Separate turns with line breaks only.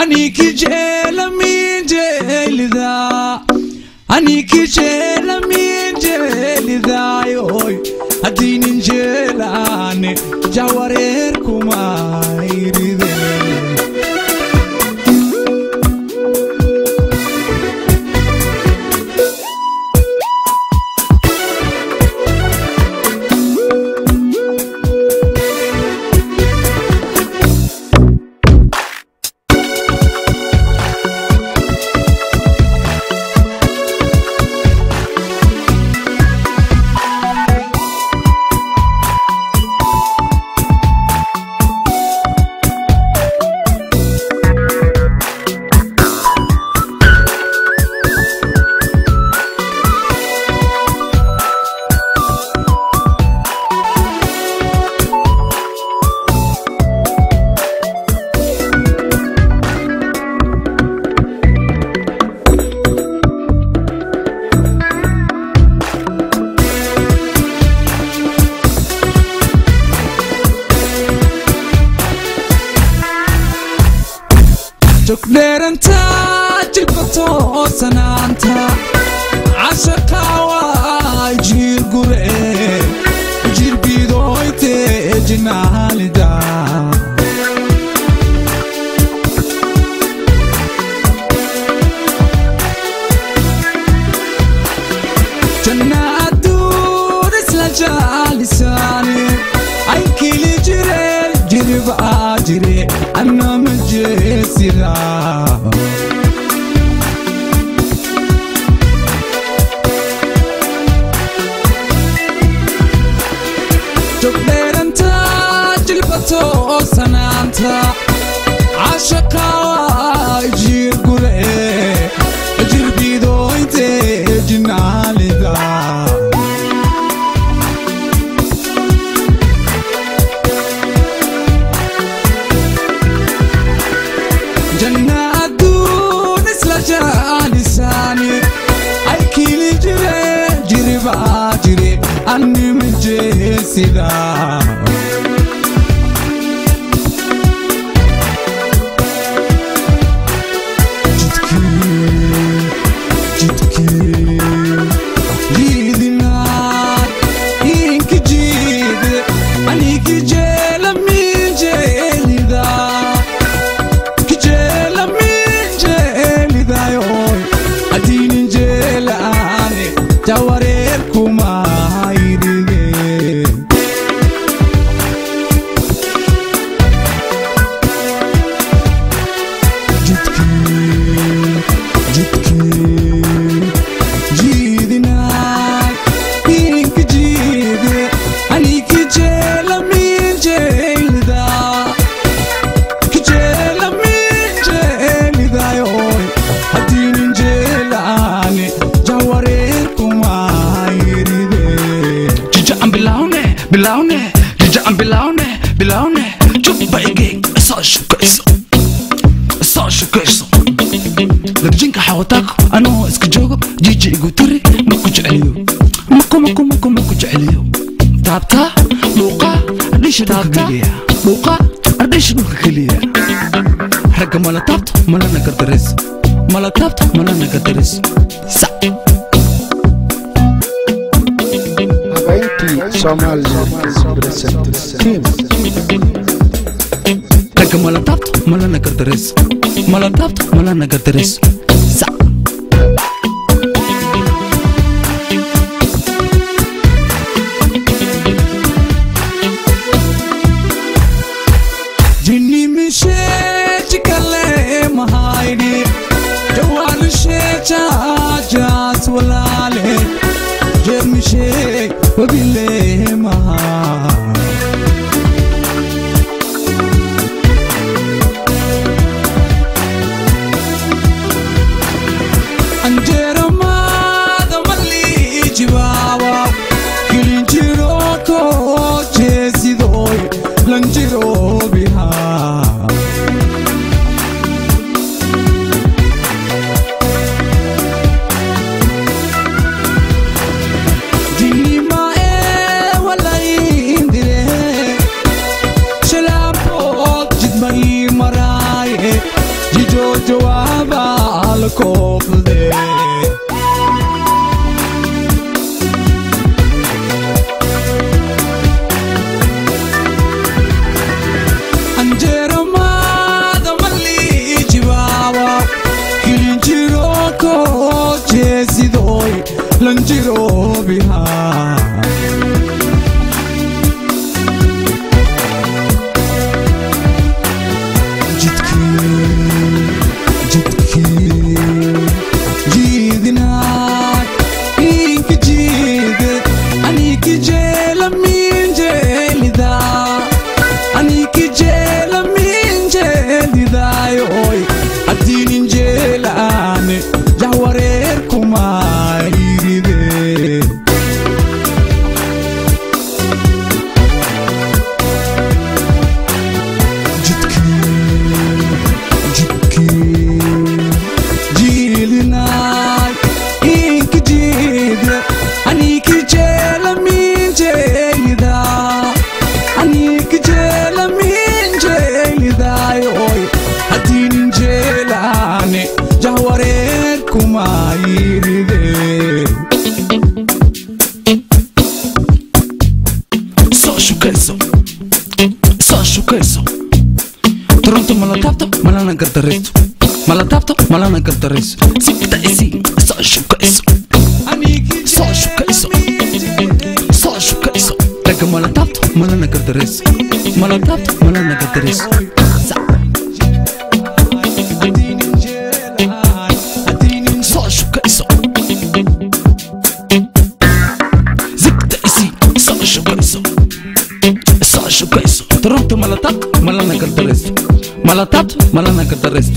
Aniki jela min jelida, aniki jela min jelida yoy, adinin jelane jawarer kumayride. Jogdheeranta jilbato sanaanta cashaqa waa jiir gure jiir bidoyte jinaalida. Janna aduun isla jaalisaani ay kili jire jirba jire anna majesida. Jogdheeranta jilbato sanaanta cashaqa waa jiir gure jiir bidoyte jinaalida. Janna aduun isla jaalisaani ay kili jire jirba jire anni majesida. Jidkii jiidinaad inki jiide aniki jeela min jeelida kijela min jeelidayoy adinin jeelaane jawareer kumayride. Jidkii jiidinaad inki jiide aniki jeela min jeelida kijela min jeelidayoy adinin jeelaane jawareer kumayride.
Jija aan bilawne bilawne, jija aan bilawne bilawne, jubba igeg soo shukayso soo shukayso. Darjinka xawataaq anoo iska joogo jiji igu tiri maku jeceliyo maku maku maku maku jeceliyo. Taabta dhuuqa dhisha dhulka geliya dhuuqa dhisha dhulka geliya. Ragga mala taabto malana gardarayso mala taabto malana gardarayso sa.
Habayntii Somaliland Presents Team.
Ragga mala taabto malana gardarayso mala taabto malana gardarayso sa.
Jinni misheej kale mahayni jawaal sheejajaas walaale jeermisheeg wabile maha. Anjeeramaada malijibaaba kilinjiro kojeesidoy lanjiro bihaa. Jinni mae walai Jijo jawaaba la koofde. Anjeeramaada malii jibaaba kilinjiro koo jeesidoy lanjiroobihaa. Jidkii jiidinaay inka jiide aniki jeela minjeelidaa aniki jeela minjeelidaayoy haddiinin jeelaane jahwareerkumaayiride. Jidkii jiilinaay inka jiide aniki jeela minjeelidaa aniki jeela minjeelidaayoy haddiinin jeelaane jahwareerkumaayiride.
Soo shukayso, soo shukayso. Toronto mala taabto malana gardarayso, mala taabto malana gardarayso. Sigta isii, soo shukayso, soo shukayso, soo shukayso. Ragga mala taabto malana gardarayso, mala taabto malana gardarayso. Soo shukayso, zigta isii, soo shukayso, soo shukayso. Toronto mala taabto malana gardarayso, mala taabto malana gardarayso.